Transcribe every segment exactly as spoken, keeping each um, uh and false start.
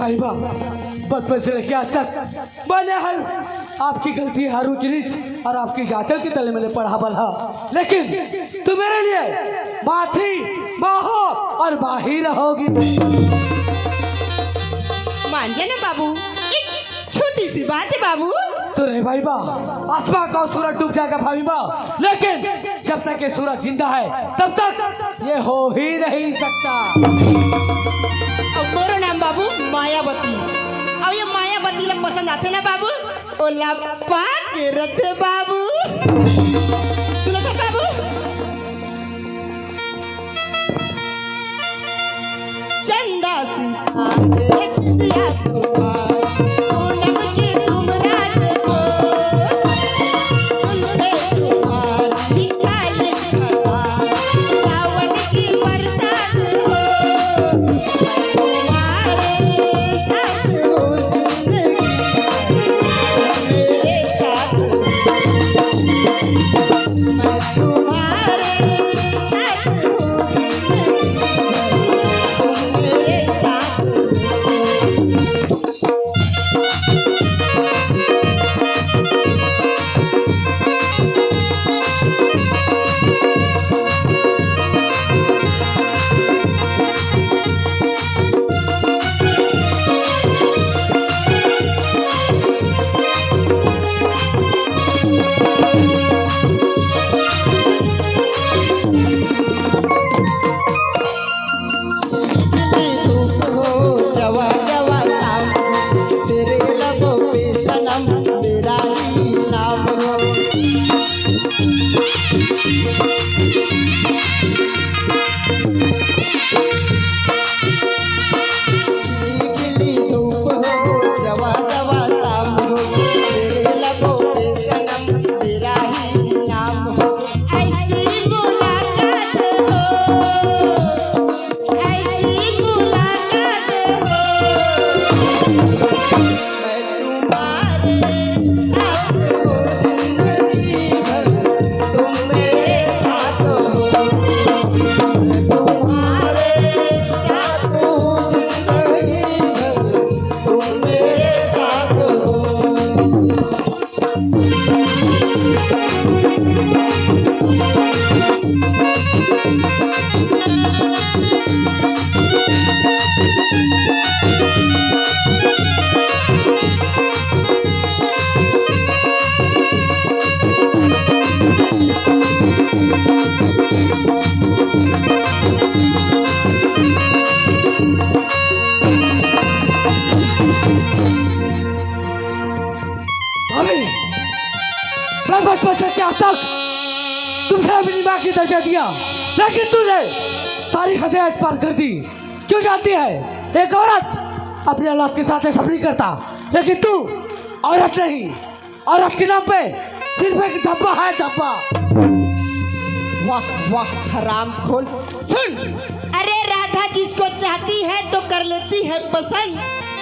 भाई बा, बचपन से लेके आज तक मैंने हर आपकी गलती, हर ऊंच नीच और आपकी जातों के तले मैंने पढ़ा बढ़ा, लेकिन तू मेरे लिए माँ थी, माँ हो और माँ ही रहोगी। मान जा ना बाबू, एक छोटी सी बात है बाबू। तो रे भाई बा, आसमां का सूरज डूब जाएगा भाई बा, लेकिन जब तक ये सूरज जिंदा है तब तक ये हो ही नहीं सकता। अब मोरो नाम बाबू मायावती। अब ये मायावती ला पसंद आथे ना बाबू, ओला पाके रथे बाबू। सुनत हस बाबू? चंदा सितारे बिंदिया तुम्हार, पूनम की तुम रात हो। चुनरी तुम्हारी काली घटा, सावन की बरसात हो। तुम्हारे साथ हो जिंदगी, मेरे साथ हो। मैं तुम्हारे साथ हूँ जिंदगी भर, तुम मेरे साथ हो। भाभी, मैं बचपन से आज तक तुमसे अपनी माँ की दर्जा दिया, लेकिन तूने सारी हदें आज पार कर दी। क्यों जानती है, एक औरत अपने औलाद के साथ ऐसा नहीं करता, लेकिन तू औरत नहीं, औरत के नाम पे सिर्फ एक धब्बा है, धब्बा। वाह वाह हराम खोर। सुन, अरे राधा जिसको चाहती है तो कर लेती है पसंद।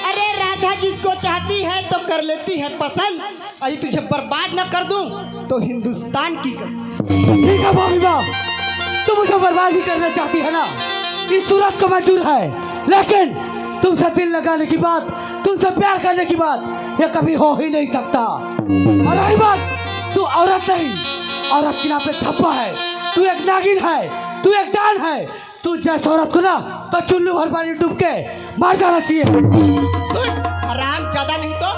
अरे राधा जिसको चाहती है तो कर लेती है पसंद। अरे तुझे बर्बाद ना कर दूं तो हिंदुस्तान की कसम। ठीक है भाभी माँ, तुम मुझे बर्बाद ही करना चाहती है ना, इस सूरज को मंजूर है, लेकिन तुमसे दिल लगाने की बात, तुमसे प्यार करने की बात, ये कभी हो ही नहीं सकता। और रही बात, तू औरत नहीं, औरत के नाम पे धब्बा है, तू एक नागिन है, तू एक डान है, तू जैसे औरत को ना तो चुल्लू भर पानी डूब के मर जाना चाहिए। सुन, हराम ज्यादा नहीं तो,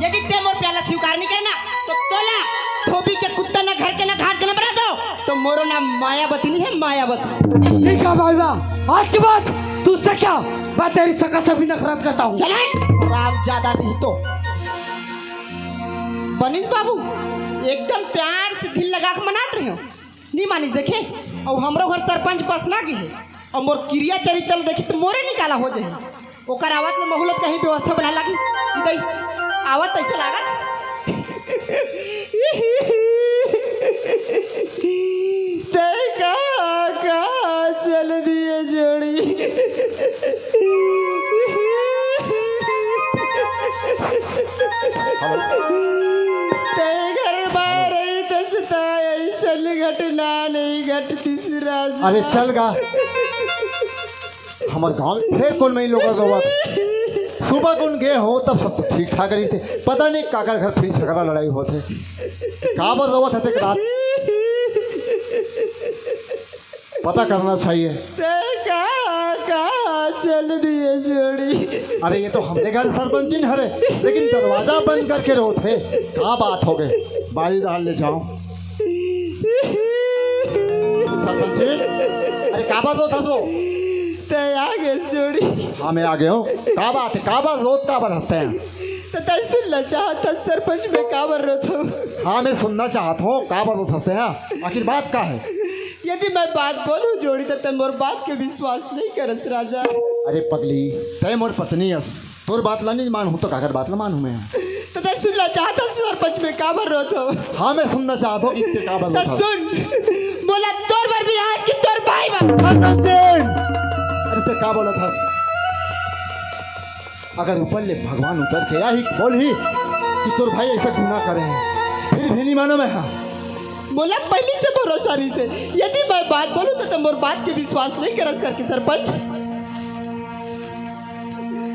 यदि ते मोर प्याला स्वीकार नहीं करना तो तोला धोबी के कुत्ता ना घर के ना घाट के ना बना दो। तो मोरो नाम मायावती नहीं है, मायावती। ठीक है भाई बा, आज के बाद तू से क्या, मैं तेरी शकल से भी नफरत करता हूँ। चल हट, हराम ज्यादा नहीं तो। बनीस बाबू, एकदम प्यार से दिल लगा के मनात रहे हो, नहीं मानिस देखे। और हमरो घर सरपंच बसना की है, और मोर किरिया चरित्र देखे तो मोरे निकाला हो जाए। ओकर आवत ले महूलत कहीं व्यवस्था बना लागी। इदई आवत ऐसे लागत। तै का, का चल दिए जोड़ी। तै घर बार ऐसन घटना नहीं घटती राजा। अरे चल गा, हमर गांव में फेर कोन मइँ लोग गवा। सुबह कुन गे हो तब सब तो ठीक ठाक रहिसे। पता नहीं काकर घर फिर झगड़ा लड़ाई होत हे। काबर रोवत हे तेक रात? पता करना चाहिए। ते का, का चल दिए जोड़ी। अरे ये तो हमरे घर सरपंचिन हरे, लेकिन दरवाजा बंद करके रोत हे। का बात हो गए? बारी डाल ले जाओ। सरपंचिन, अरे काबर रोत हस वो? ते आ गे जोड़ी। हाँ, मैं आ गया हूँ। का बात है? काबर रोत, काबर हंसते हैं? त तैं सुनना चाहत हस सरपंच, मैं काबर रोत हूँ? हाँ, मैं सुनना चाहत हूँ, काबर रोत हंसते हैं? आखिर बात का है? यदि मैं बात बोलूँ जोड़ी, त तैं मोर बात के विश्वास नहीं करस राजा। अरे पगली, तैं मोर पत्नी अस, तोर बात ला नहीं मानहूँ त काकर बात ला मानहूँ मैं? त तैं सुनना चाहत हस सरपंच, मैं काबर रोत हूँ? हाँ, मैं सुनना चाहत हूँ कि तैं काबर त रोत हस। सुन, मोला तोर बर बिहाव कि तोर भाई बर। सरपंचिन! अरे तैं का बोलत हस? अगर ऊपर ले भगवान उतर के आही बोलही कि तोर भाई ऐसा गुनाह करे हे, फिर भी नहीं मानों मैं, हाँ। मोला पहली से भरोसा रहिसे, यदि मैं बात बोलूँ त तैं मोर बात के विश्वास नहीं करस करके सरपंच।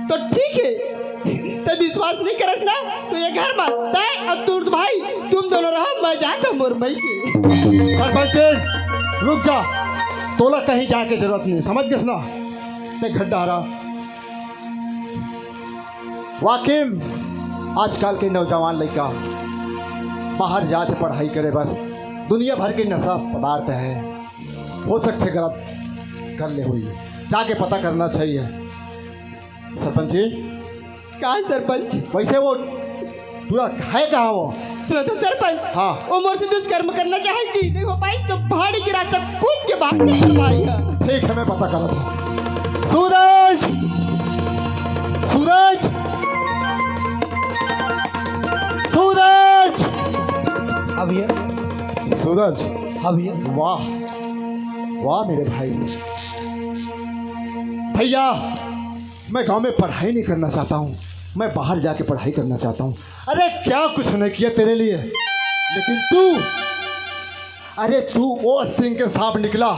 तो ठीक है, तैं विश्वास नहीं करस ना, तो ये घर में तैं और तोर भाई तुम दोनों रहो, मैं जात हूँ मोर मइके। सरपंचिन, रुक जा, तोला कहीं जाए के जरूरत नहीं, समझ गेस ना? तैं घर डहरा। वाकई में आजकल के नौजवान लइका बाहर जात हे पढ़ाई करे बर, दुनिया भर के नशा पदार्थ हे, हो सकथे गलत कर ले होही, जाके पता करना चाहिए। सरपंच जी। का सरपंच? वैसे वो पूरा है कहाँ वो? सुनो तो सरपंच। हाँ। वो मोर से दुष्कर्म करना चाहे जी, नहीं हो पाई तो पहाड़ी के रास्ता कूद के भाग के करवाई है। ठीक है, मैं पता करत हूँ। सूरज! सूरज! सूरज! हाँ भैया। सूरज! हाँ भैया। वाह, वाह मेरे भाई। भैया, मैं गांव में पढ़ाई नहीं करना चाहता हूँ, मैं बाहर जाके पढ़ाई करना चाहता हूँ। अरे क्या कुछ नहीं किया तेरे लिए, लेकिन तू, अरे तू वो स्टिंग के सांप निकला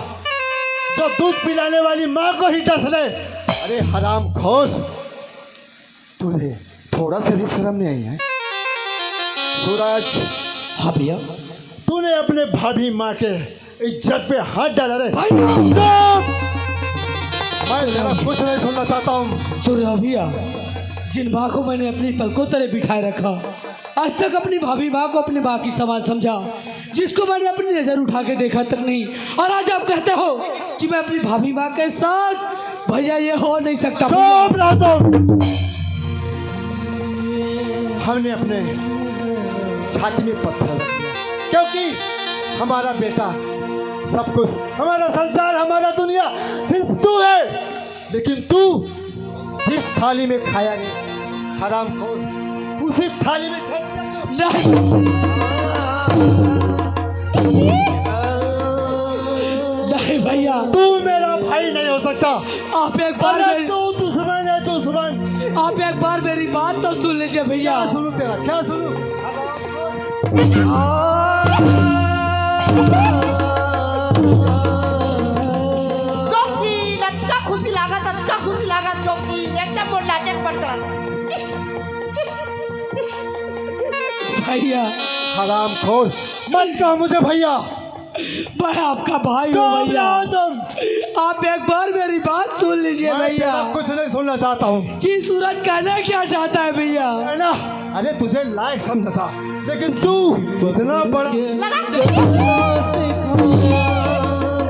जो दूध पिलाने वाली माँ को ही डस ले। अरे हरामखोर, तुझे थोड़ा सा भी शर्म नहीं आई है? सूरज। हाँ भैया। तूने अपने भाभी माँ के इज्जत पे हाथ डाला रे। भाई। चुप! मैं तेरा कुछ नहीं सुनना चाहता हूँ। सुन रहा भैया, जिन माँ को मैंने अपनी पलकों तले बिठाए रखा, आज तक अपनी भाभी माँ को अपनी माँ की समान समझा, जिसको मैंने अपनी नजर उठा के देखा तक नहीं, और आज आप कहते हो कि मैं अपनी भाभी माँ के साथ, भैया ये हो नहीं सकता। चुप रहो तुम। हमने अपने छाती में पत्थर रख दिया, क्योंकि हमारा बेटा सब कुछ, हमारा संसार, हमारा दुनिया सिर्फ तू है। लेकिन तू जिस थाली में खाया रे हरामखोर, उसी थाली में छेद कर दो। नहीं। नहीं भैया। तू मेरा भाई नहीं हो सकता। आप एक बार अरे मेरी तू दुश्मन है, दुश्मन। आप एक बार मेरी बात तो सुन लीजिए भैया। क्या सुनूं तेरा, क्या सुनूं? कोकिल, अतका खुशी लागत, अतका खुशी लागत कोकिल, एकदम मोर नाचक पड़ करत। भैया। हरामखोर, मत कह मुझे भैया। मैं आपका भाई हूँ चुप भैया। रहो तुम। आप एक बार मेरी बात सुन लीजिए मैं भैया। तेरा कुछ नहीं सुनना चाहता हूँ। कि सूरज कहना क्या चाहता है भैया? है ना? अरे तुझे लायक समझा था, लेकिन तू इतना बड़ा लगा।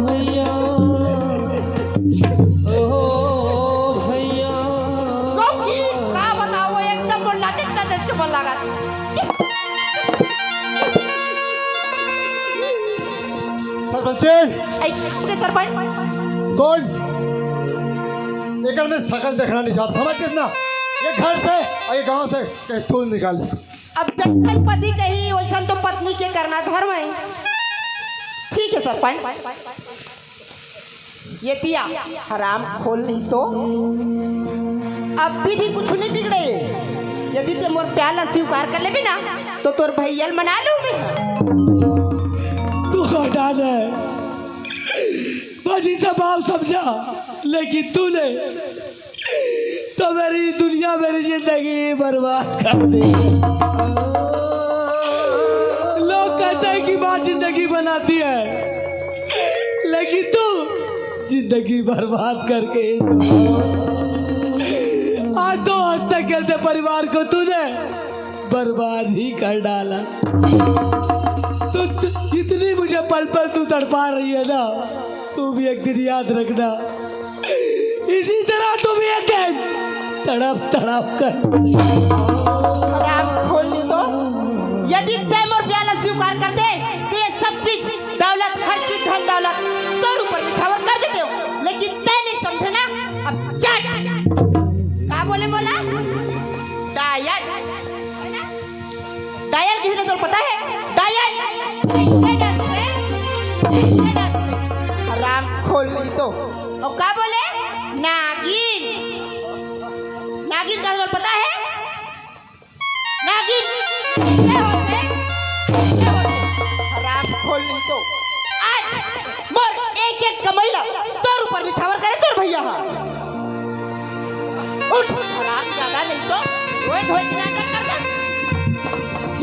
भैया। ओ भैया। कोकिल, का बताओ, एकदम बोल नाचे नाचे के मन लगा। सरपंच जी। ऐ, के सरपंच? सुन, एकर में शकल देखना नहीं चाहता, समझ गेस ना? ये घर से और ये गांव से कहीं तू निकाल इसको। अब जैसन पति कही, वैसन तो पत्नी के करना धर्म है। ठीक है सरपंच। ये दिया हराम खोल नहीं तो अभी भी कुछ नहीं बिगड़े। यदि ते मोर प्यार ला स्वीकार कर लेबे ना, तो तोर भैया ल मना लूं मैं। तू हटा दे, बाजी सब आप समझा, लेकिन तूने तो मेरी दुनिया, मेरी जिंदगी बर्बाद कर दी। लोग कहते हैं कि माँ जिंदगी बनाती है, लेकिन तू जिंदगी बर्बाद करके आज दो हंसते खेलते परिवार को तूने बर्बाद ही कर डाला। तू, तू जितनी मुझे पल पल तू तड़पा रही है ना, तू भी एक दिन याद रखना, इसी तरह तू भी एक दिन तड़प तड़प कर। राम खोल ली तो, यदि तय मोर प्याला स्वीकार कर दे, तो ये सब चीज, दौलत, हर चीज, धन दौलत तोर ऊपर निछावर कर देते हो, लेकिन तय नहीं समझे ना। अब चट का बोले बोला, डायट। डायल किसने तो पता है? डायल। हराम खोल ली तो। और का बोले? नागिन। नागिन का तो पता है? नागिन। ये होते, ये होते। हराम खोल ली तो। आज मोर एक एक कमैला तोर ऊपर निछावर करे तोर भैया हा। उठ, हराम ज्यादा नहीं तो रोए धोए के नाटक कर दे।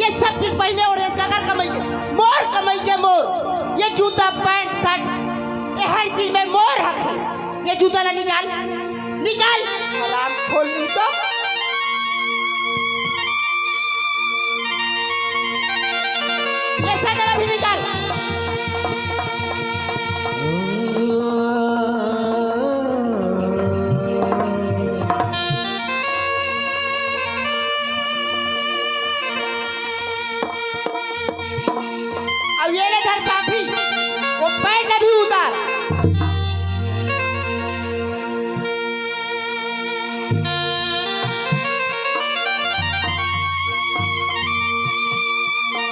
ये सब चीज पहने ओढ़े का कर कमाई के, मोर कमाई के मोर। ये जूता, पैंट, शर्ट, ये हर चीज में मोर हक है। ये जूता ला निकाल, निकाल। हराम खोल ली तो। ये सैंडल अभी निकाल। अब ये ले धर साफी, वो पैंट अभी उतार।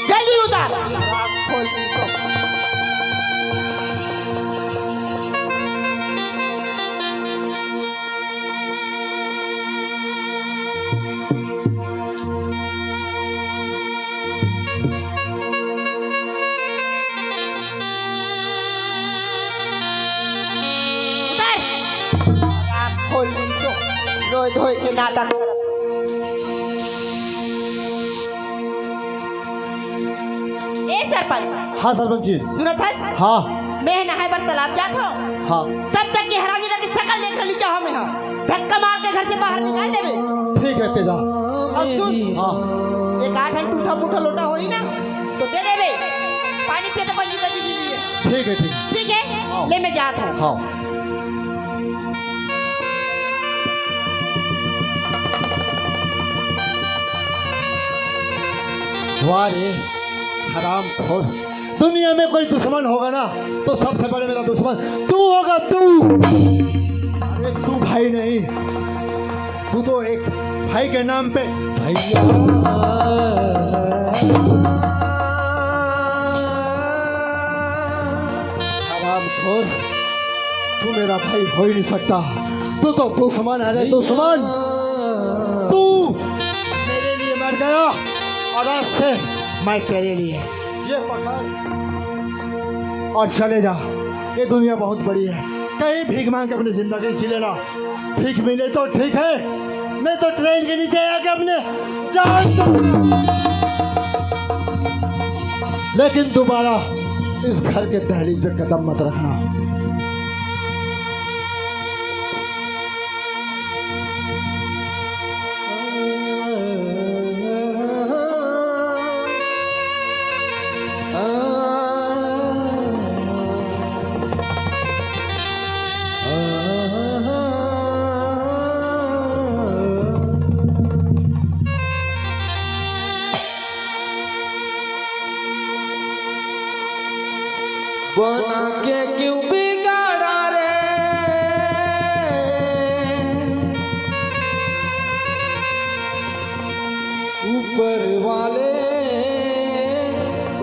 जल्दी उतार। खोल दी तो। उतार। आँख खोल ली तो रोए धोए के नाटक करत। ए सरपंच। हाँ सरपंच जी। सुनत हस? हाँ। मैं नहाए बर तालाब जात हूँ। हाँ। तब तक के हरामजादा के शकल देख लेनी चाहो मैं, हाँ। धक्का मार के घर से बाहर निकाल देबे। ठीक है तेजा। और सुन। हाँ। एक आठ टूटा फूटा लोटा होई ना, तो दे देबे। पानी पिए तो बनी बनी दीजिए। ठीक है, ठीक है। ठीक है? हाँ। ले मैं जात हूँ। हाँ। वाह रे, हरामखोर। दुनिया में कोई दुश्मन होगा ना, तो सबसे बड़े मेरा दुश्मन तू होगा, तू। अरे तू भाई नहीं, तू तो एक भाई के नाम पे। भैया। हरामखोर, तू मेरा भाई हो ही नहीं सकता। तू तो दुश्मन है रे, दुश्मन। तू मेरे लिए मर गया और आज से मैं तेरे लिए। ये पकड़ और चले जा। ये दुनिया बहुत बड़ी है, कहीं भीख मांग के अपनी जिंदगी जी लेना। भीख मिले तो ठीक है, नहीं तो ट्रेन के नीचे आके अपने जान दे। लेकिन दोबारा इस घर के दहलीज पे कदम मत रखना। बना के क्यों बिगाड़ा रे ऊपर वाले,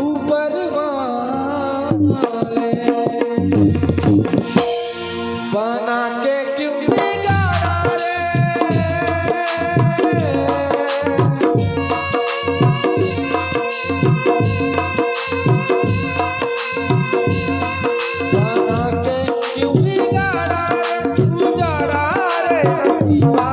ऊपर वाले। बना के क्यों बिगाड़ा रे? बना के क्यों बिगाड़ा रे? उजाड़ा रे रतिया।